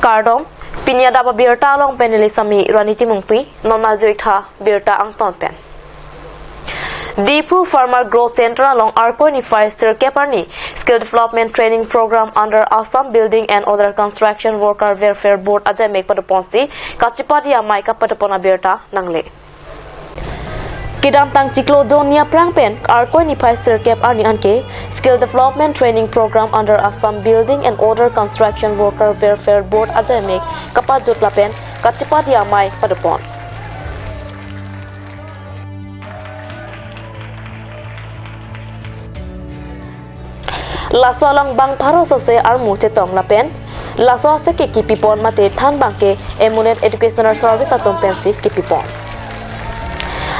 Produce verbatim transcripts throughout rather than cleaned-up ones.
Kardom, pini adap abirta along pen neli Sami Rani Timungpi, non arju-ik tha birta angton pen. Diphu Farmer Growth Center along Arkoi niphai sirkep arni Skill Development Training Program under Assam Building and Other Construction Worker Welfare Board ajaimek padoponsi kachepadi amei kapadopon abirta nangle. Kedamtang chiklo June ni aphrang pen Arkoi niphai sirkep arni anke Skill Development Training Program under Assam Building and Other Construction Worker Welfare Board ajaimek kapajut lapen kachepadi amei padopon. Laso along bang pharo sose armu chetong lapen laso aseke kipipon mate thanbang ke Amulet Educational Service atum pensi kipipon.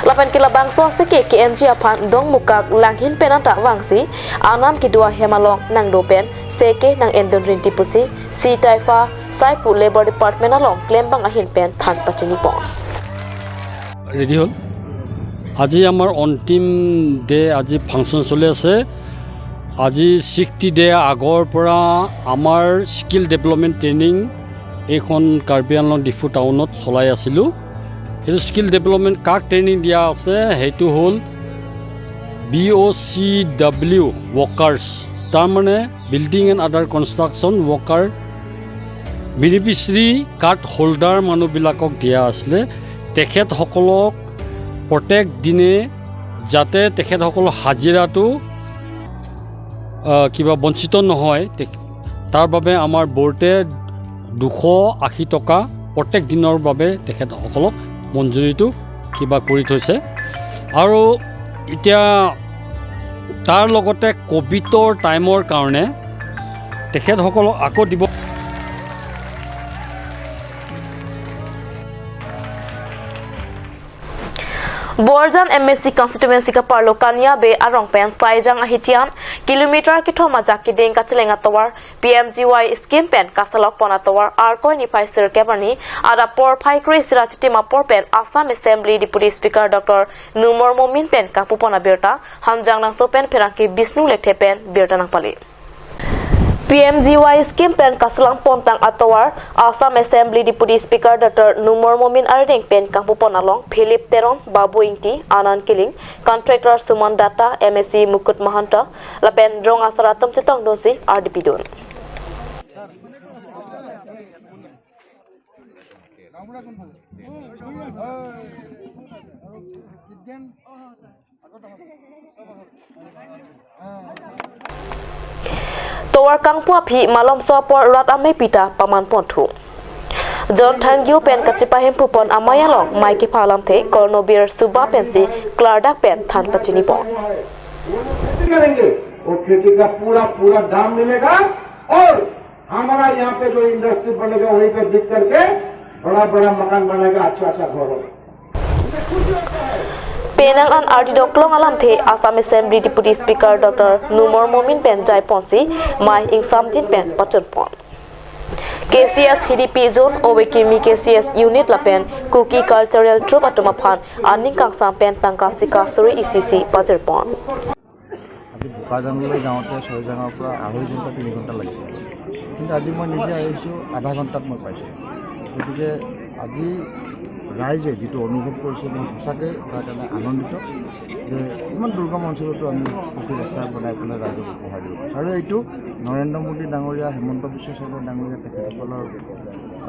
Lapen ke labangso aseke K N G aphan Dongmukak Langhin pen anta vangsi anam kedo ahem along nangdo pen seke nang-endun rinti pusi C Taifa Saipu Labour Department along klembang ahin pen than pachinipon. Ready হ'ল। আজি আমাৰ অন্তিম ডে, আজি ফাংচন চলি আছে। আজি sixty day আগৰ পৰা আমাৰ স্কিল ডেভেলপমেণ্ট ট্ৰেইনিং এইখন কাৰ্বি আংলং ডিফু টাউনত চলাই আছিলোঁ। এইটো স্কিল ডেভেলপমেণ্ট কাক ট্ৰেইনিং দিয়া আছে, সেইটো হ'ল বি অ' চি ডাব্লিউ ৱৰ্কাৰ্ছ, তাৰমানে building and other construction worker beneficiary card holder মানুহবিলাকক দিয়া আছিলে। তেখেতসকলক প্ৰত্যেক দিনে যাতে তেখেতসকলৰ হাজিৰাটো, আহ, কিবা বঞ্চিত নহয়, তে-, তাৰ বাবে আমাৰ বৰ্ডে দুশ আশী টকা প্ৰত্যেক দিনৰ বাবে তেখেতসকলক মঞ্জুৰিটো কিবা কৰি থৈছে। আৰু এতিয়া তাৰ লগতে ক'ভিডৰ টাইমৰ কাৰণে তেখেতসকলক আকৌ দিব। Borjan M A C constituency kaparlo Kania Bey arong pen Saijang ahitian kilometer kethom ajak keding kacheleng atovar P M G Y scheme pen kasalok pon atovar Arkoi niphai sirkep arni adap porphai kre-isi ra chitim apor pen Assam Assembly Deputy Speaker Doctor Numal Momin pen kangpupon abirta Hanjanglangso pen pherangke Bishnu Lekthe pen birta nangpali. P M G Y scheme pen kasalang pontang atovar Assam Assembly Deputy Speaker Doctor Numal Momin arideng pen kangpupon along Philip Teron, Babu Ingti, Anand Killing, contractor Suman Datta, M A C Mukut Mahanta, lapen rong asar atum chetongdunsi ardi pidun. Tovar kangpu aphi malomso apor rat amei pita paman ponthu. John Thangyo pen kachepahemphu pon amei along mei kepha alamthe Kornobir Suba pensi klardak pen than pachinipon. खेती करेंगे, वो खेती का पूरा, पूरा दाम मिलेगा और हमारा यहाँ पे जो इंडस्ट्री बनेगा, वहीं पे बिक करके बड़ा, बड़ा मकान बनाएगा, अच्छा, अच्छा घर होगा। Penang an ardi doklong alamthe Assam Assembly Deputy Speaker Doctor Numal Momin pen jaiponsi mei ingsamjin pen pachunpon. K C S H D P Zone, Owekimi K C S Unit lapen Kuki Cultural Troupe atum aphan aning kangsam pen tangka sika suri isi isi pajirpon. আজি বোকাজানলৈ যাওঁতে ছয়জাঙৰ পৰা আঢ়ৈ ঘণ্টা, তিনি ঘণ্টা লাগিছিল, কিন্তু আজি মই নিজে আহিছোঁ, আধা ঘণ্টাত মই পাইছোঁ। গতিকে আজি ৰাইজে যিটো অনুভৱ কৰিছে, মই সঁচাকৈ তাৰ কাৰণে আনন্দিত যে ইমান দুৰ্গম অঞ্চলতো আমি পকী ৰাস্তা বনাই পেলাই ৰাইজক উপহাৰ দিব পাৰিছোঁ। আৰু এইটো নৰেন্দ্ৰ মোদী ডাঙৰীয়া, হিমন্ত বিশ্ব শৰ্মা ডাঙৰীয়া তেখেতসকলৰ,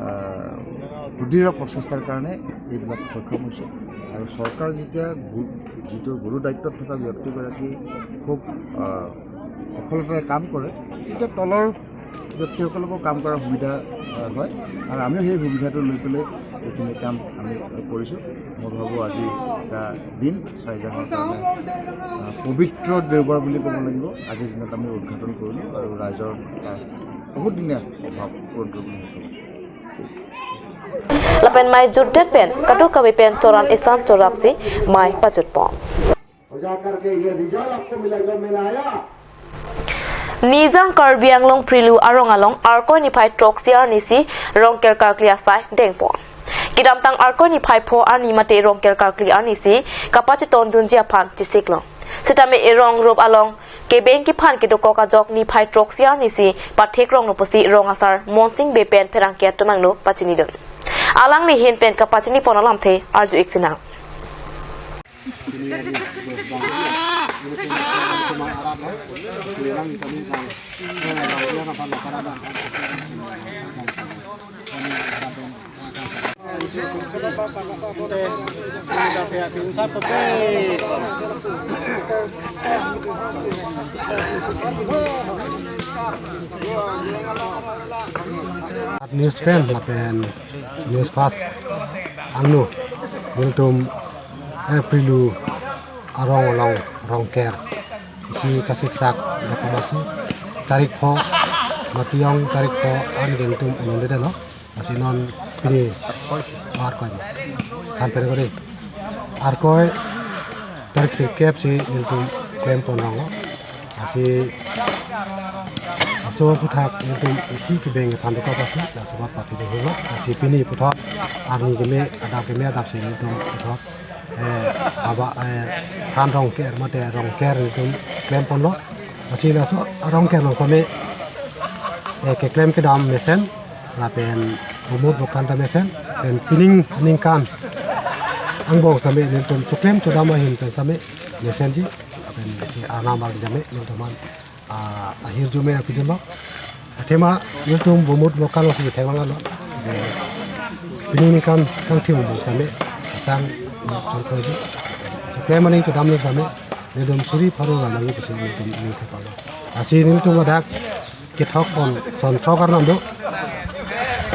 আহ, সুদৃঢ় প্ৰচেষ্টাৰ কাৰণে এইবিলাক সক্ষম হৈছে। আৰু চৰকাৰ যেতিয়া গু-, যিটো গুৰু দায়িত্বত থকা ব্যক্তিগৰাকী খুব, আহ, সফলতাৰে কাম কৰে, তেতিয়া তলৰ ব্যক্তিসকলকো কাম কৰাৰ সুবিধা, আহ, হয়। আৰু আমিও সেই সুবিধাটো লৈ পেলাই এইখিনি কাম আমি কৰিছোঁ। মই ভাবোঁ আজি এটা দিন চাৰিজাঙৰ কাৰণে, আহ, পবিত্ৰ দেওবাৰ বুলি ক'ব লাগিব। আজিৰ দিনত আমি উদ্ঘাটন কৰিলোঁ আৰু ৰাইজৰ এটা বহুত দিনীয়া অভাৱ পূৰণ কৰিবলৈ সক্ষম হৈছোঁ। Lapen mei jutdet pen kadokave pen choran isan chorapsi mei pajutpon. हो जा करके ये रिजल्ट आपको मिला, जब मैंने आया। Nijang Karbi Anglong Prilu arong along Arkoi niphai throksi arnisi Rongker karkli asai dengpon. Kedamtang Arkoi niphai pho arni mate Rongker karkli arnisi kapachitondunji aphan chisiklong. Sitame erong rup along kebeng kephan kedokok ajok niphai throksi arnisi pathekronglo pusi rong asar Monsing Bey pen pherangke atum angno pachinidun. Alangli ahin pen kapachinipon alamthe arju-ik sinang. News pen lapen News Fast angno nelitum, eh, Prilu arong along Rongker isi kasiksak dokok abangsi tarik pho, mati ong tarik pho an nelitum un'edetlo. Lasi non pini Arkoi ma. Than pen kori. Arkoi tarik sirkep si nelitum klempon ronglo. Lasi laso aphuthak nelitum isi kebeng kephan dokok abangsi, laso aphuthak papi dinglo. Lasi pini puthot arni keme, adap keme, adap si nelitum puthot, eh, aba, eh, than Rongker mate Rongker nelitum klemponlo. Lasi laso Rongker along same, eh, keklem kedam mesen, lapen bumut bokan ta mesen, pen pining aningkan angbong same nelitum choklem chodam ahin pen same mesenji, lapen si arnam abangke jame nelitum aphan, ah, ahirjume nangpidunlo. Athema nelitum bumut bokan alongsi theklonglo. Je pining aningkan kangthim angbong same sang chonphoji. Choklem aning chodam aning same nelitum suri pharo ra nangji pusi nelitum ning thepalo. Lasi nelitum ladak kethokpon son throk arnam do.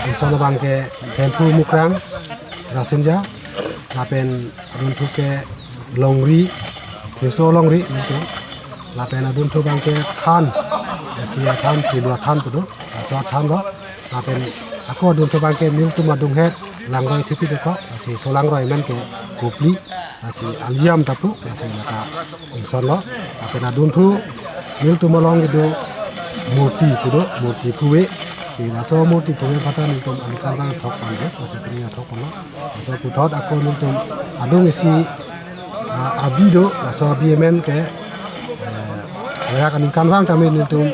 Ison abangke Thempu Mukrang, Rasinja, lapen adunthu ke Longri, Theso Longri nelitum. Lapen adunthu abangke Than, lasi Than, Prilu Than pu do, laso Than do. Lapen ako adunthu abangke nelitum adunghet Langroi thipi dokok, lasi laso Langroi amen ke Kopli, lasi Aliam ta pu, lasi lata isonlo. Lapen adunthu nelitum along kedo Murti pu do, Murti Phuve. Si laso Murti Phuve aphanta nelitum aningkanvang thokpon do, lasi pini thokponlo. Laso puthot ako nelitum adung isi, ah, abi do, laso abi amen ke, eh, ladak aningkanvang tame nelitum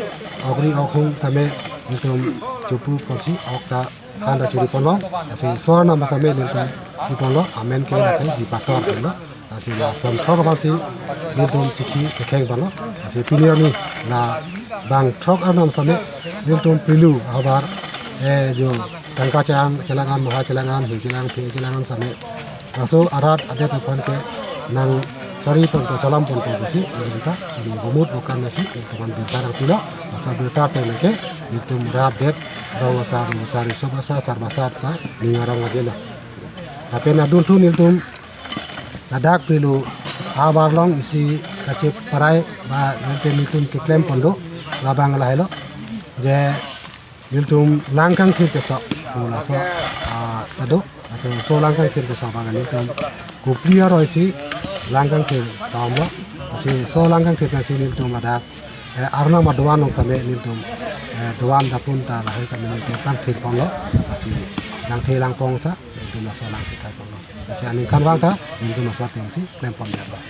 okri okhung tame nelitum chupu ponsi ok ta han ta churi ponlo, lasi laso arnam same nelitum pi ponlo, amen ke lakai Bipator ponlo, lasi la son throk abangsi nelitum chikhi kekheng ponlo, lasi pini arni la bang throk arnam same nelitum Prilu ahavar, eh, jo tangka chelang, chelang an, moha chelang an, he chelang, phe chelang an same laso arat adet aphan ke nangchari ponpo, chalam ponpo pusi, nelitum ta, ini bumut bokan nasi, nelitum aphan birta nangpilo, laso birta pen ke nelitum rat det, rong asar, rong asar, riso asar, sar asar ta ning arong ajelo. Lapen adunthu nelitum ladak Prilu ahavar along isi kacheparai ba nelitum nelitum keklempon do, labang lahelo. Je nelitum Langkangthir keso pu laso, ah, ta do. Laso, laso Langkangthir keso abang nelitum Kopli aroi si Langkangthir tomlo. Lasi laso Langkangthir pensi nelitum ladak, eh, arnam adovan along same nelitum, eh, dovan dapun ta lahai same nelitum langthir ponlo. Lasi langthir langpon sa nelitum laso langsi thai ponlo. Lasi aningkanvang ta nelitum laso atengsi klempon detlo.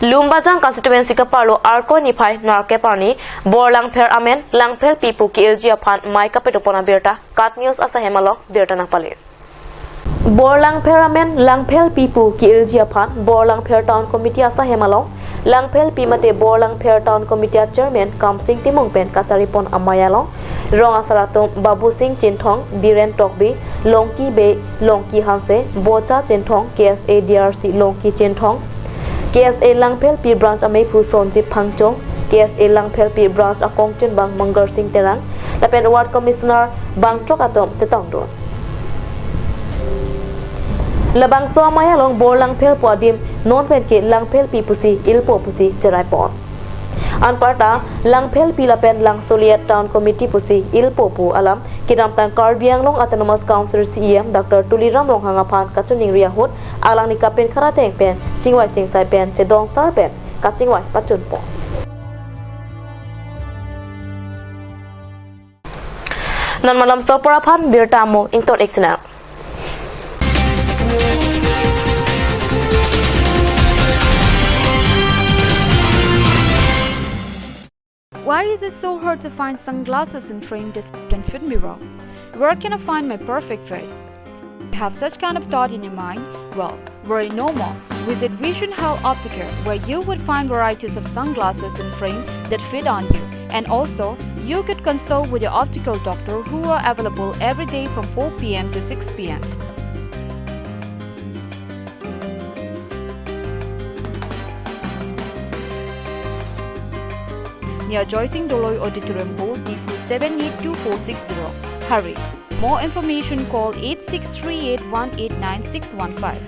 Lumbajang constituency kaparlo Arkoi niphai nerkep arni Borlangpher amen Langphelpi pu ke-ilji aphan mei kapedopon abirta KAT News asahem along birta nangpale. Borlangpher amen Langphelpi pu ke-ilji aphan Borlangpher Town Committee asahem along Langphelpi mate Borlangpher Town Committee a Chairman Kamsing Timung pen kacharipon amei along rong asar atum Babu Sing Chinthong, Biren Tokbi, Longki Bey, Longki Hanse, Bocha Chinthong, K S A D R C Longki Chinthong, K S A Langphelpi Branch ameiphu Sonjip Phangchong, K S A Langphelpi Branch akongchunbang Mangal Sing Terang, lapen Ward Commissioner bangthrok atum chetongdun. Labangso amei along Borlangpher pu adim non pen ke Langphelpi pusi ilpo pusi cheraipon. Anparta Langphelpi lapen Langsoliet Town Committee pusi ilpo pu alam kedamtang Karbi Anglong Autonomous Council C E M Doctor Tuliram Ronghang aphan kachiningri ahut alangli kapen khara ateng pen chingvai chingsai pen chedong sar pen kachingvai pachunpon. Non malam stopor aphan birta mo ington ek sinang. Why is it so hard to find sunglasses and frame that can fit me well? Where can I find my perfect fit? You have such kind of thought in your mind? Well, worry no more. Visit Vision Health Opticare, where you would find varieties of sunglasses and frame that fit on you. And also, you could consult with your optical doctor, who are available every day from four p m to six p m. Near Joysing Doloi Auditorium Hall, Diphu seven eight two four six zero. Hurry! More information, call eight six three eight one eight nine six one five.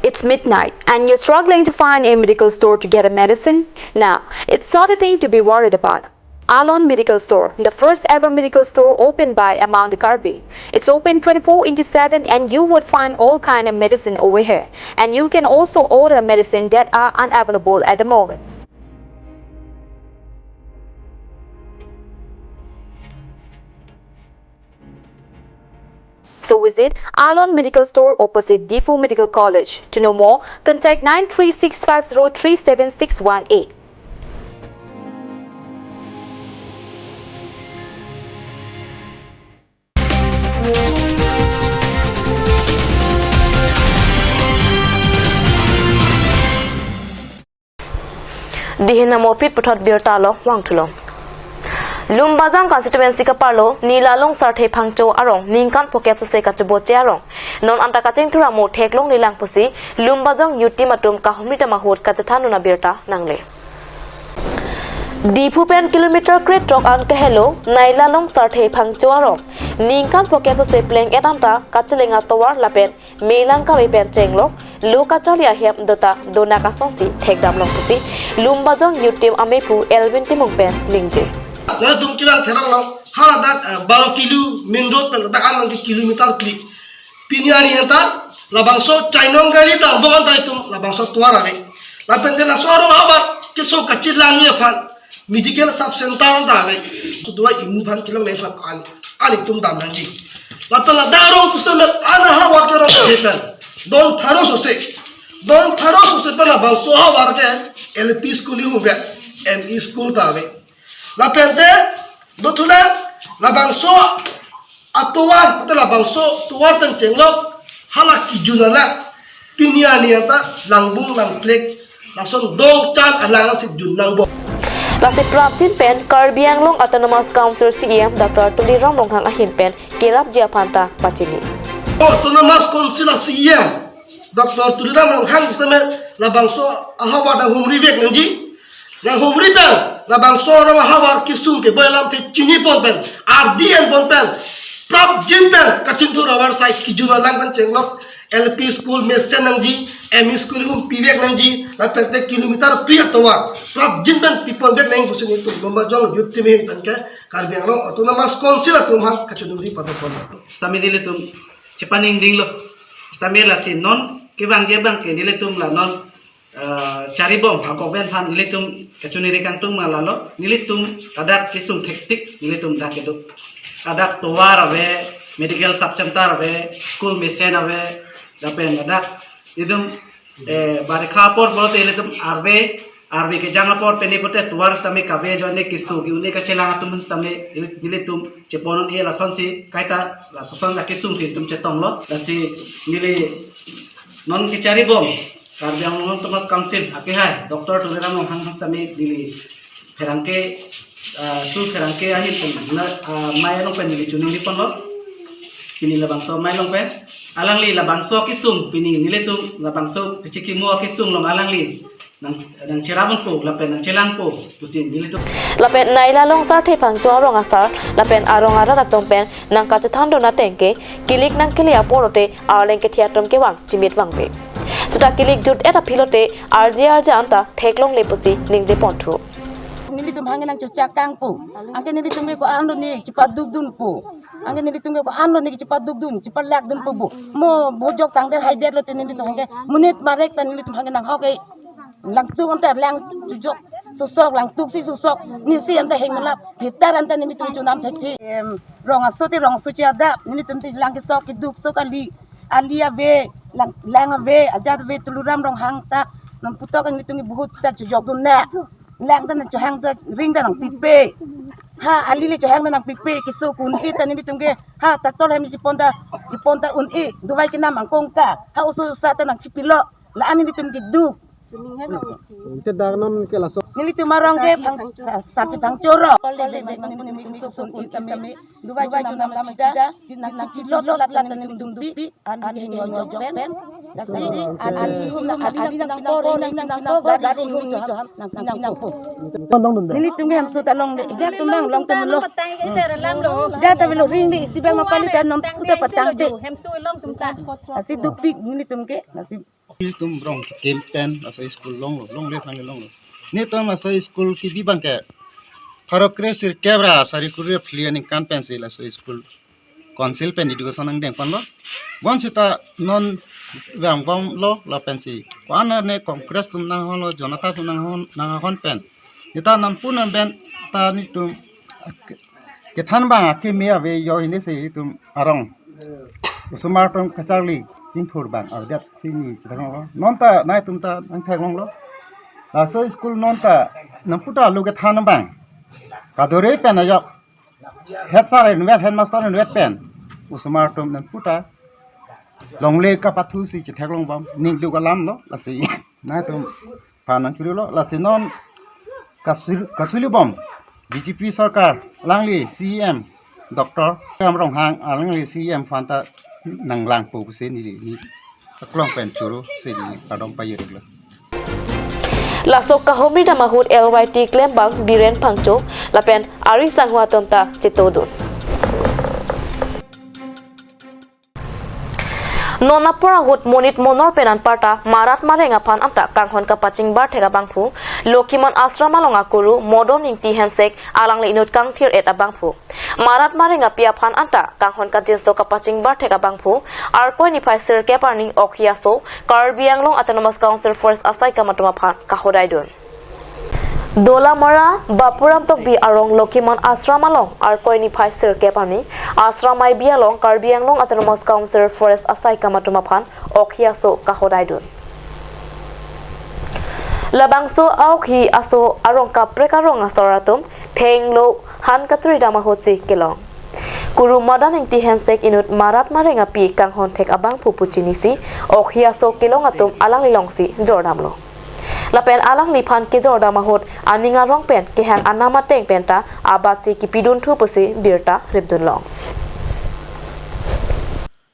It's midnight and you're struggling to find a medical store to get a medicine? Now, it's not a thing to be worried about. Alon Medical Store, the first ever medical store opened by among the Karbi. It's open twenty-four into seven and you would find all kind of medicine over here. And you can also order medicine that are unavailable at the moment. So visit Alon Medical Store opposite Diphu Medical College. To know more, contact nine three six five zero three seven six one eight. Dihin amo phit puthot birta lo vangthulo. Lumbajong constituency kaparlo Nilalong Sarthe Phangcho arong ningkan phokep sose kachiboche arong non anta kachingthur amo theklonglelang pusi Lumbajong youth team atum kahumri dam ahut kachethan dun abirta nangle. Diphu pen kilometer kre throk an kehelo Nilalong Sarthe Phangcho arong ningkan phokep sose pleng et anta kacheleng atovar lapen melang kave pen chenglok lo kacharli ahem dota donak asonsi thekdamlong pusi Lumbajong youth team amephu Elvin Timung pen ningje. Nelitum kelang therang long haladak, eh, baro kilo main road pen ladak an nangke kilometer klik. Pini arni anta labangso chainong gari ta bong anta itum labangso tovar ave. Lapen de laso arong abar keso kachilangji aphan medical sub center anta ave. So dua imu aphan kelongle aphan an, an itum dam nangji. Lapen ladak arong pusitame an ahavar ke rong pen don pharo sose, don pharo sose pen labangso ahavar ke L P school ihum vet, M E school ta ave. Lapen te dothulang labangso atovar, ate labangso tovar pen chenglok hala kijun alang pini arni anta langbung langplek lason dong chan alang si jun nangbom. Lasi prapjin pen Karbi Anglong Autonomous Council C E M Doctor Tuliram Ronghang ahin pen kerapji aphan ta pachini. Autonomous Council a C E M Doctor Tuliram Ronghang pusitame labangso ahavar nanghumri vek nangji. Nanghumri pen labangso arong ahavar kesung keboi alamthe chinipon pen, ardi enpon pen, prapjin pen kachingthur avarsai kijun alang pen chenglok L P school mesen nangji, M E school ihum pivek nangji, lapen te kilometer phli atovar prapjin pen pipon vek nang pusi nelitum Lumbajong youth team ahin pen ke Karbi Anglong Autonomous Council atum aphan kachiningri padopon. Sitame nelitum chepaningdinglo. Sitame lasi non kevangji abang ke nelitum la non, eh, charibom akok pen aphan nelitum kachiningri kangtung ma lalo, nelitum ladak kesung thektik nelitum dak kedo. Ladak tovar ave, medical sub center ave, school mesen ave, lapen ladak itum, eh, barikha apor pulote nelitum arve, arve kejang apor pene pote tovar sitame kave ajoine keso ke-un-e kachelang atum sitame nelitum chepon un-e lasonsi kaita lapuson la kesungsi itum chetonglo. Lasi neli non kecharibom Karbi Anglong Autonomous Council akehai Doctor Tuliram Ronghang sitame neli pherangke, ah, tu pherangke ahin pen na, ah, amei along pen neli chiningripon lo. Pini labangso amei along pen alangli labangso kesung, pini nelitum labangso kechikimo kesung along alangli nang, nangcherapdunpo lapen nangchelangpo pusi nelitum. Lapen Nilalong Sarthe Phangcho arong asar lapen arong arat atum pen nangkachethan dun ateng ke kilik nangkele apor lote arleng kethe atum kevang chimit vangve. Seta kilik jut et aphi lote arje arja anta theklongle pusi ningjeponthu. Nelitum hangke nangchochak tangpo. Anke nelitum ke ko-an lo ne chepadukdunpo. Anke nelitum ke ko-an lo ne chepadukdun, chepalakdunpo bo. Mo bojok tangte haidet lote nelitum hangke monit marek ta nelitum hangke nanghok ke. Langtuk anta lang chojok. Sosok langtuk si sosok. Nisi anta heng malap. Hitar anta nelitum chonam thekthe. Em, rong aso te rong aso che adap. Nelitum te lang kesok keduk sok ali. Ali ave. Lang, lang ave, ajat ave, Tuliram Ronghang ta, nangputok nelitum ke bahut ta chojok dun ne. Lang ta nangchohang ta ring ta nangpipe. Ha, ali le chohang ta nangpipe, keso kun-e ta nelitum ke. Ha, tractor hem chepon ta, chepon ta un-e, dovai kenam angkong ka. Ha, oso osa ta nangchipilo. La-an nelitum keduk. Ante dak non ke laso. Nelitum arong ke phang, sa-, sarti phangchoro. Kol le le nelitum keso kun-e tame. Dovai chonam lam kita, nangchipilo la ta nelitum pi, an ke hingno nyo pen. Lasi, an, an, an, an, nang pinangpo, nang pinangpo, gari hingno nang pinangpo. Nelitum ke hemso ta longle, ijak tum nang longtum lo. Ijak ta velo ring di, isi bang mapali ta non puta patang te. Lasi dopik nelitum ke, lasi. Nelitum rong kekim pen laso school longlo, longle aphan longlo. Nelitum laso school kebi abang ke pharo kre sirkep ra sari kre phli aningkan pensi laso school council pen education nangdeng ponlo. Bonsita non vang bomlo lapensi. Ko-an ne Congress atum nanghonlo, Janata atum nanghon, nanghon pen. Neta nampu namben ta nelitum kethan abang akeme ave yo hini si itum arong. Osomar atum kacharli chingthur abang avedet si neli chethek longlo. Non ta nelitum ta nangthek longlo. Laso school non ta nampu ta lo kethan abang. Kadore pen ajok. Head sir envet, headmaster envet pen. Osomar atum nampu ta longle kapathu si chethek longbom. Ning duk alam lo, lasi. Nelitum aphan nangchurilo, lasi non kasur-, kasuli bom B J P sorkar, alangli C E M Doctor Tuliram Ronghang, alangli C E M aphan ta nanglangpo pusi neli, neli aklong pen churu si neli kardom pajirlo. Laso kahumri dam ahut L Y T klembang Biren Phangcho lapen ari sangho atum ta chetodun. Non apor ahut monit monor pen anparta marat mareng aphan anta kanghon kapachingbar thek abangphu, Lokhimon Ashram along akuru Modon Ingti Hensek alangli inut kangthir-et abangphu. Marat mareng api aphan anta kanghon kajinso kapachingbar thek abangphu, Arkoi niphai sirkep arni Okhi aso, Karbi Anglong Autonomous Council Forest asaikam atum aphan kahodaidun. Dolamara, Bapuram Tokbi arong Lokhimon Ashram along, Arkoi niphai sirkep arni, Ashram I B along Karbi Anglong Autonomous Council Forest asaikam atum aphan Okhi aso kahodaidun. Labangso Okhi aso arong kaprek arong asor atum thenglo han katri dam ahutsi kelong. Kuru Modon Ingti Hensek inut marat mareng api kanghon thek abangphu pu chinisi, Okhi aso kelong atum alangli longsi jordamlo. Lapen alangliphan kejordam ahut aning arong pen kehang anam ateng penta abatsi kipidunthu pusi birta ripdunlong.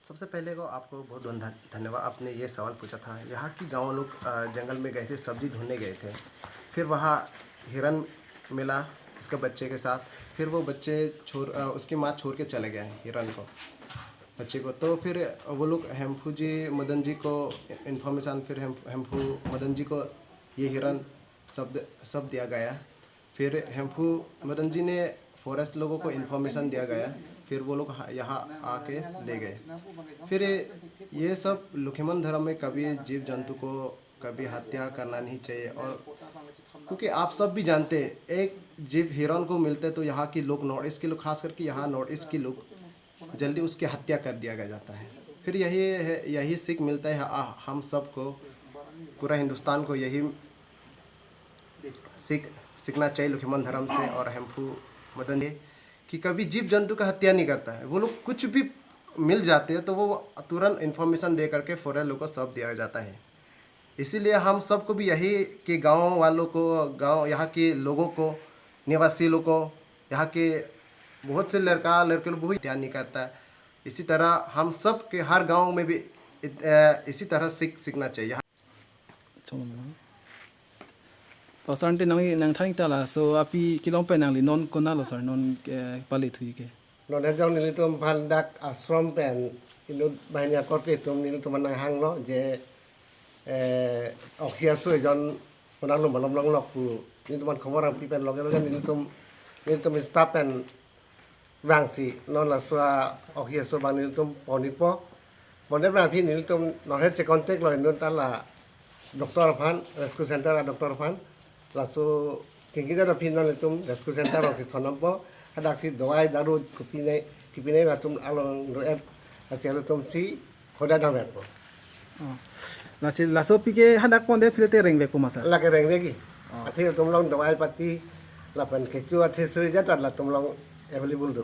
सबसे पहले को आपको बहुत बहुत धन-, धन्यवाद, आपने ये सवाल पूछा था। यहाँ की गाँव लोग, अ, जंगल में गए थे, सब्जी ढूंढने गए थे। फिर वहाँ हिरन मिला इसके बच्चे के साथ। फिर वो बच्चे छोड़, अ, उसकी माँ छोड़ के चले गए हिरन को, बच्चे को। तो फिर वो लोग हेम्फू जी, मदन जी को इन्फॉर्मेशन, फिर हेम-, हेम्फू मदन जी को ये हिरन शब्द, शब्द दिया गया। फिर हेम्फू मदन जी ने फॉरेस्ट लोगों को इन्फॉर्मेशन दिया गया, फिर वो लोग हा-, यहाँ आके ले गए। फिर ये, ये सब लखीमन धर्म में कभी जीव जंतु को कभी हत्या करना नहीं चाहिए। और क्योंकि आप सब भी जानते हैं, एक जीव हिरन को मिलते तो यहाँ के लोग, नॉर्थ ईस्ट के लोग, खास करके यहाँ नॉर्थ ईस्ट के लोग, जल्दी उसकी हत्या कर दिया गया जाता है। फिर यही है, यही सीख मिलता है, आ, हम सबको, पूरा हिंदुस्तान को यही सीख, सीखना चाहिए लखीमन धर्म से और हेम्फू मदन जी, कि कभी जीव जंतु का हत्या नहीं करता है। वो लोग कुछ भी मिल जाते हैं तो वो तुरंत इन्फॉर्मेशन दे करके फॉरेस्ट लोग को सब दिया जाता है। इसीलिए हम सबको भी यही के गांव वालों को, गांव, यहाँ के लोगों को, निवासी लोगों को, यहाँ के बहुत से लड़का लड़के लोग बहुत हत्या नहीं करता। इसी तरह हम सब के हर गांव में भी इत-, अ, इसी तरह सीख, सीखना चाहिए। To sir, ante nang, nangthan ta laso api kelong pen nangli non konatlo sir, non, eh, pale thu ke? Non hejong nelitum aphan dak ashram pen inut banghini akorte atum nelitum aphan nanghanglo je, eh, Okhi aso ejon konatlo malom longlok pu nelitum aphan khobor nangpi pen loge loge nelitum, nelitum staff pen vangsi non laso a-Okhi aso abang nelitum pon-ikpo. Pon-et abang aphi nelitum non het che contact lo inut ta la doctor aphan, rescue center a-doctor aphan. Laso kingkida aphi non nelitum rescue center alongsi thondampo. Hadaksi dawai daru kopine, kopine atum along do-et, lasi nelitum si hoda dam-etpo. Oh. Lasi laso api ke hadak ponde phile te rengvekpo ma sir? Lake rengvek-i. Oh. Athe atum along dawai pati lapen kecho athe suri jat latum along available do.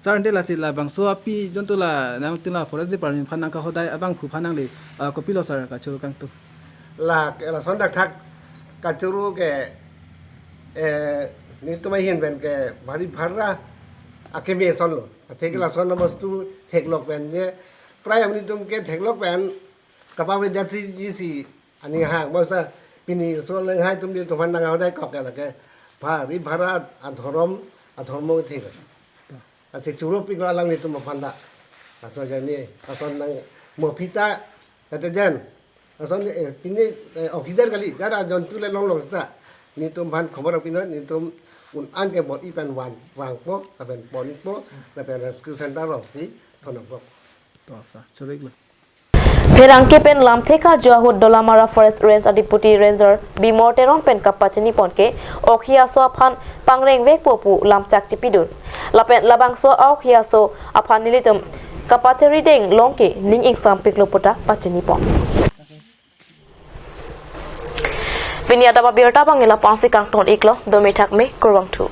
Sir, ante lasi labangso api jontu la nangtum la forest department aphan nangkahodai abangphu aphan nangli, ah, kopilo sir kachoro kangtung? La, lason dak thak kachoro ke, eh, netum ahin pen ke bhari bharra akeme asonlo. Athe ke lason abostu theklok pen je, prai netum ke theklok pen kapavedetji si aning hang, bosa pini so lenghai atum netum aphan nangkahodai kok ke lake bhari bharra adhorom, adhormo thek. Lasi choro piklo alanglitum aphan ta. Laso jani, lason nang mo pita, kata jan. Lason, eh, pini, eh, oxygen kali, gara jontu le longlong seta. Netum aphan khobor pina, netum un-an ke bor-i pen van, vangpo, lapen ponpo, lapen rescue center alongsi thondampo. To sir, choro-iklo. Pherangke pen lamthe karju ahut Dolamara Forest Range a Deputy Ranger Bimol Teron pen kapachini pon ke okhi aso aphan pangrengvekpo pu lamchak chipidun. Lapen labangso a-okhi aso aphan nelitum kapachari deng long ke ning ingsampiklo puta pachini pon. Pini adap abirta abang lapu-ansi kangton-iklo, dome thakme, kurvangthu.